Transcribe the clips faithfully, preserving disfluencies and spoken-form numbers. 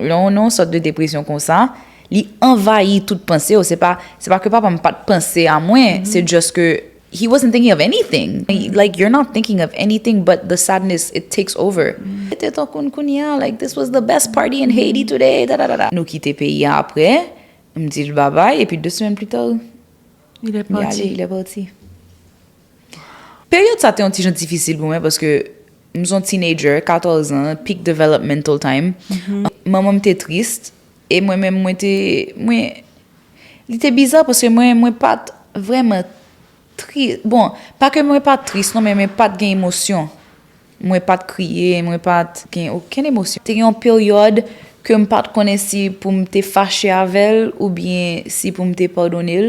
Lè w nan yon sòt de depresyon konsa, li anvayi tout panse w. Se pa, se pa ke papa m pa t panse a mwen, se just ke he wasn't thinking of anything. Like, you're not thinking of anything but the sadness, it takes over. Se te tankou n kounye a, like, this was the best party in Haiti today, da, da, da, da. Nou kite peyi a apre, m di l babay, epi de semèn pli ta, Il est li ale, parti. Li pati. Peryòd sa te yon ti jan difisil pou mwen, paske m se yon teenager, katòz an, peak developmental time. Manman m te tris, e mwen menm, mwen te, mwen, li te biza, paske mwen, mwen pa t vrèman tris. Bon, pa ke mwen pa t tris, non, men mwen pa t gen emosyon. Mwen pa t kriye, mwen pa t gen okenn emosyon. Te gen yon peryòd ke m pa t konnen si pou m te fache avè l oubyen si pou m te padone l.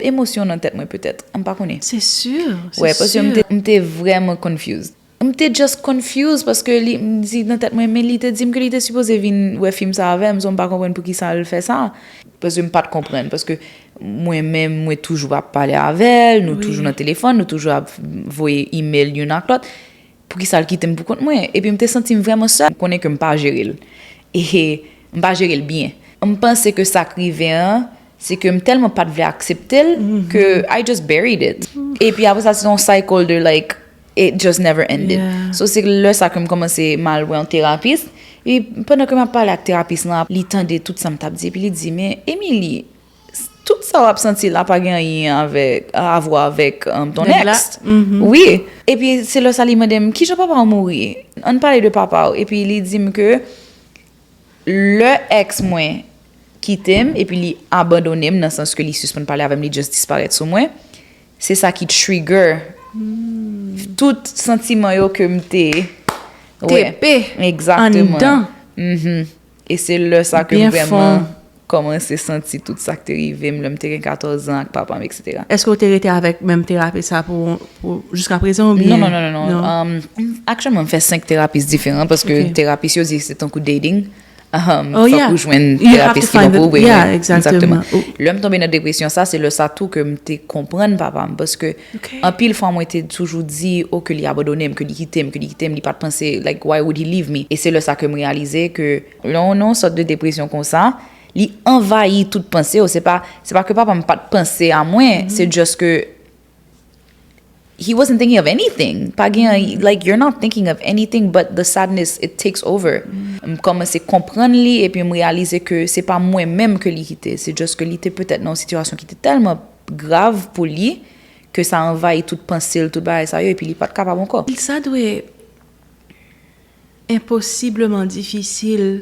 Emosyon nan tèt mwen, petèt. M pa konnen. C'est sûr. Ouais, paske m te, m te vrèman confused. M te just confused paske li, m di nan tèt mwen, men li te di m ke li te sipoze vin wè fim sa avè m, so m pa konprann poukisa l fè sa. Paske m pa t konprann, paske mwen menm, mwen toujou ap pale avè l, nou toujou nan telefòn, nou toujou ap voye email youn ak lòt. Poukisa l kite m pou kont mwen? Epi m te santi m vrèman sèl. M konnen ke m pa jere l. E m pa jere l byen. M panse ke sa k rive an, se ke m tèlman pa t vle aksepte l, ke I just buried it. Epi apre sa, se yon cycle de, like, it just never ended. Yeah. So, se lè sa ke m kòmanse m al wè yon terapis. Epi pandan ke m ap pale ak terapis lan, li tande tout sa m t ap di. Epi li di, men Emily, tout sa w ap santi la pa gen anyen avèk, a vwa avèk um, ton Nèg la? Ex. Wi. Epi se lè sa li mande m, kijan papa w mouri? Ann pale de papa w. Epi li di m ke lè ex mwen kite m, epi li abandone m, nan sans ke li sispann pale avè m, li just disparèt sou mwen, se sa ki trigger tout santiman yo ke m te. Tepe Egzakteman. Anndan. Mhm. E se lè sa ke m Byen vrèman fon. Kòmanse santi tout sa k te rive m lè m te gen katòz an ak papa m, etsetera. Èske w te rete avèk menm terapi sa pou, pou jiska prezan oubyen? Non, non, non, non, non. Um, aktyèlman, m fè senk terapis diferan paske Ok. Terapis yo di se tankou dating. Um, Oh, fòk yeah. ou jwenn You have terapis to ki bon find pou the- ou, wi, yeah, wi, exactement. Lè m tonbe nan depresyon sa, se lè sa tou ke m te konprann papa m. Paske Ok. anpil fwa mwen te toujou di, oh, ke li abandone m, ke li kite m, ke li kite m, li pa t panse, like, why would he leave me? E se lè sa ke m reyalize ke lè w nan yon sòt de depresyon konsa, li anvayi tout panse w. Se pa, se pa ke papa m pa t panse a mwen, se just ke he wasn't thinking of anything. Pa gen, like, you're not thinking of anything but the sadness, it takes over. M kòmanse konprann li, epi m reyalize ke se pa mwen menm ke li kite. Se just ke li te petèt nan yon sitiyasyon ki te tèlman grav pou li, ke sa anvayi tout panse l, tout bagay sa yo, epi li pa t kapab ankò. Ça doit être impossiblement difficile